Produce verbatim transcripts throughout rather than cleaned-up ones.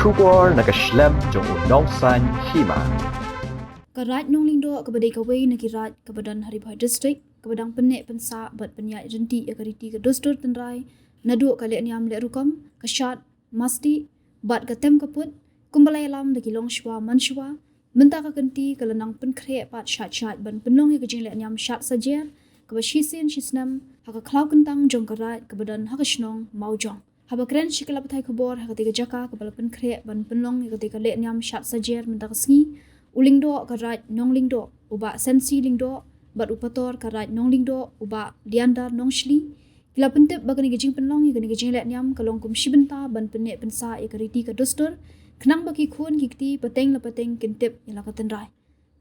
Khubor na ka shlem jong u Nongsaiñ Hima. Ka Raid Nonglyngdoh kaba dei kawei na ki raid kaba don ha Ri Bhoi District kaba dang pynneh pynsah bad pynïaid rynti ïa ka riti ka dustur tynrai, naduh ka leh niam leh rukom, ka shad, masti, bad ka tem ka put, kumba la ïalam da ki longshuwa manshuwa, mynta ka kynti ka la nang pynkhreh pat shait shait ban pynlong ïa ka jingleh niam shad sajer, kaba shisien shisnem, ha ka khlaw kyntang jong ka raid kaba don ha ka shnong Mawjong. Haba kren sha ki lad pathai khubor ha katei ka jaka kaba la pynkhreh ban pynlong ïa katei ka leh niam shad sajer mynta ka sngi, u Lyngdoh ka Raid Nonglyngdoh, u Bah Sensi Lyngdoh, bad u Pator ka Raid Nonglyngdoh, u Bah Liandar Nongshli, ki la pyntip ba kane ka jingpynlong ïa kane ka jingleh niam ka long kum shi bynta ban pynneh pynsah ïa ka riti ka dustur, khnang ba ki khun ki kti pateng la pateng kin tip ïa la ka tynrai.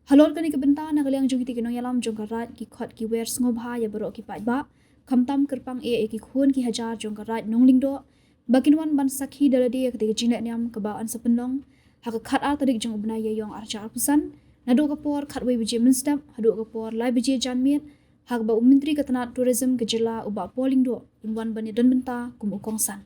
Halor kane ka bynta, na ka liang jong kitei ki nongïalam jong ka raid ki khot ki wer sngewbha ïa baroh ki paidbah, khamtam kyrpang eh ïa ki khun ki hajar jong ka Raid Nonglyngdoh, ba kin wan ban sakhi da lade ïa katei ka jingleh niam kaba yn sa pynlong ha ka khatar tarik jong u bnai Ïaïong arhajar arphew san, naduh ka por khatwei baje mynstep haduh ka por lai baje janmiet, ha kaba u Myntri ka tnat Tourism ka jylla u Bah Paul Lyngdoh un wan ban ïadon bynta kum u kongsan.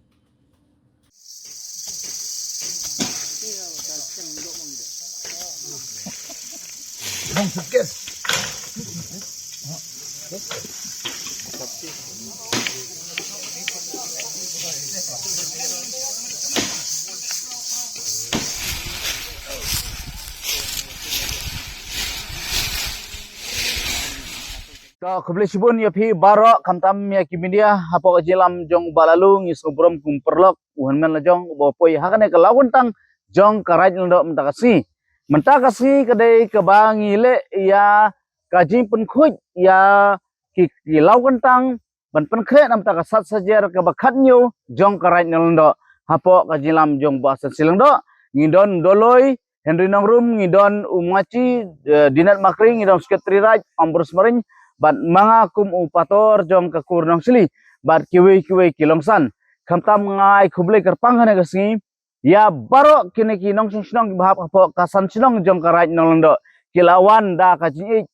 To, khublei shibun ïa phi baroh, khamtam ïa ki media, hapoh ka jingïalam jong u Bah Laloo, ngi sngewbha burom kum paralok, u hynmen la jong, uba poi ha kane ka lawkyntang jong ka Raid Nonglyngdoh mynta ka sngi. Mynta ka sngi ka dei kaba ngi leh ïa ka jingpynkhuid ïa ki, ki lawkyntang, ban pynkhreh namar ka shad sajer kaba khathynñiew jong ka Raid Nonglyngdoh. Hapoh ka jingïalam jong u Bah Sensi Lyngdoh, ngi don Doloi, Henry Nongrum, ngi don u Machi, eh, Dinet Makri, ngi don Secretary Raid, Ambrose Maring, bad ma nga kum u Pator jong ka Kur Nongshli, bad kiwei kiwei ki longsan. Khamtam nga ai khublei kyrpang ha kane ka sngi ïa baroh kine ki nongshong shnong kiba hap hapoh ka san shnong jong ka Raid Nonglyngdoh, ki la wan da ka jingïeit,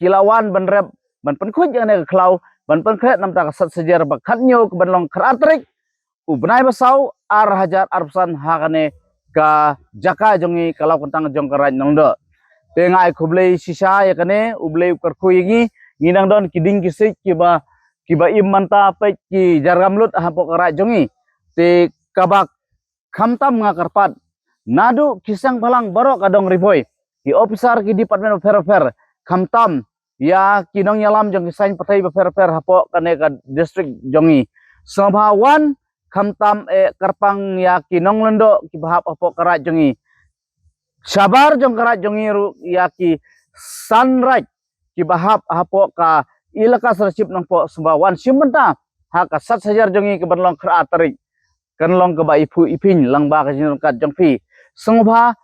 ki la wan ban rep, ban pynkhuid ïa kane ka khlaw, ban pynkhreh namar ka shad sajer ba khathynñiew kaban long khatar tarik u bnai ba saw, arhajar arphew san, ha kane ka jaka jong ngi, ka lawkyntang jong ka Raid Nonglyngdoh. Te nga ai khublei shisha ïa kane, U Blei u kyrkhu ïa ngi, ngi dang don ki dieng ki siej kiba, kiba im mynta, peit ki jyrngam lut hapoh ka raid jong ngi. Te kaba khamtam nga kyrpad, naduh ki seng bhalang baroh ka dong Ri Bhoi, ki officer ki department bapher bapher, khamtam ïa ki nongïalam jong ki saiñ pyrthei bapher bapher hapoh kane ka district jong ngi, sngewbha wan, khamtam eh kyrpang ïa ki nonglyngdoh kiba hap hapoh ka raid jong ngi, shabar jong ka raid jong ngi ruh, ïa ki san raid kiba hap hapoh ka Elaka Sirship Nongpoh, sngewbha wan shim bynta ha ka shad sajer jong ngi kaban long khatar tarik. Kan long kaba iphuh iphiñ lyngba ka jingryngkat jong phi. Sngewbha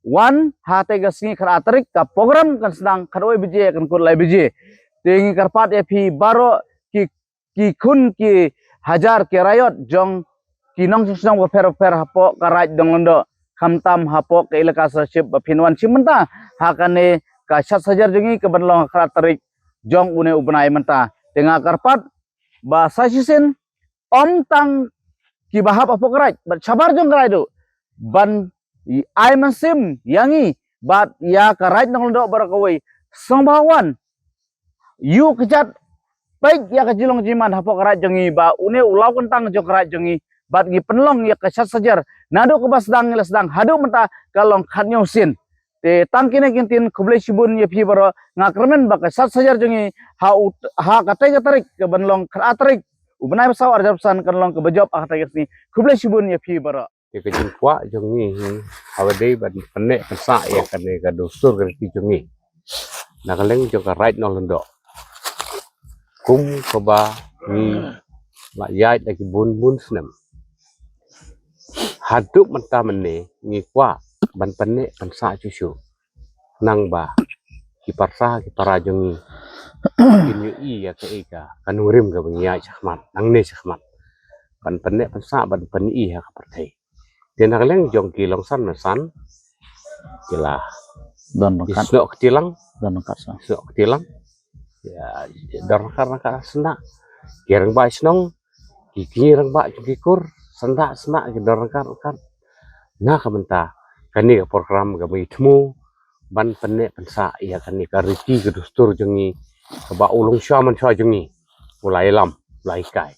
wan ha katei ka sngi, khatar tarik, ka program kan sdang khatwei baje, kan kut lai baje. Te ngi kyrpad ïa phi baroh ki, ki khun ki hajar ki raiot jong ki nongshong shnong bapher bapher hapoh ka raid Nonglyngdoh, khamtam hapoh ka Elaka Sirship, ba phin wan shim bynta ha kane ka shad sajer jong ngi kaban long khatar tarik jong une u bnai mynta. Te nga kyrpad ba sa shisien, ym tang kiba hap hapoh ka raid, bad shabar jong ka raid ruh, ban ai mynsiem ïa ngi bad ïa ka Raid Nonglyngdoh baroh kawei, sngewbha wan, ïuh kjat, peit ïa ka jinglong jingman hapoh ka raid jong ngi, ba une u lawkyntang jong ka raid jong ngi, bad ngi pynlong ïa ka shad sajer, naduh kaba sdang ngi la sdang haduh mynta ka long khathynñiew sien. Te tang kine ki ktien, khublei shibun ïa phi baroh, nga kyrmen ba ka shad sajer jong ngi ha u, ha katei ka tarik kaban long khatar tarik u bnai ba saw, arhajar arphew san, kan long kaba jop ha katei ka sngi. Khublei shibun ïa phi baroh. Ïa ka jingkwah jong ngi hi, haba dei ban pynneh pynsah ïa kane ka dustur ka riti jong ngi, na ka liang jong ka Raid Nonglyngdoh, kum kaba ngi la ïaid da ki bun bun snem, haduh mynta mynne ngi kwah ban pynneh pynsah shuh shuh, nangba ki parsa ki para jong ngi kin ïohi ïa kaei ka, ka nongrim kaba ngi ïaid shakhmat, nangne shakhmat, ban pynneh pynsah, ban pyni ha ka pyrthei. Te na ka liang jong ki longsan, longsan ki la, don, ki ryngkat, snoh kti lang, don ryngkat sa, snoh kti lang. Ïa, don ryngkat ryngkat sa, ki rangbah shnong, ki, ki rangbah jong ki kur, sa, sa ki don ryngkat ryngkat. Na ka bynta kane ka program ka mih thmu ban pynneh pynsah ïa kane ka riti ka dustur jong ngi, kaba u longshwa manshwa jong ngi u la ïalam, u la hikai.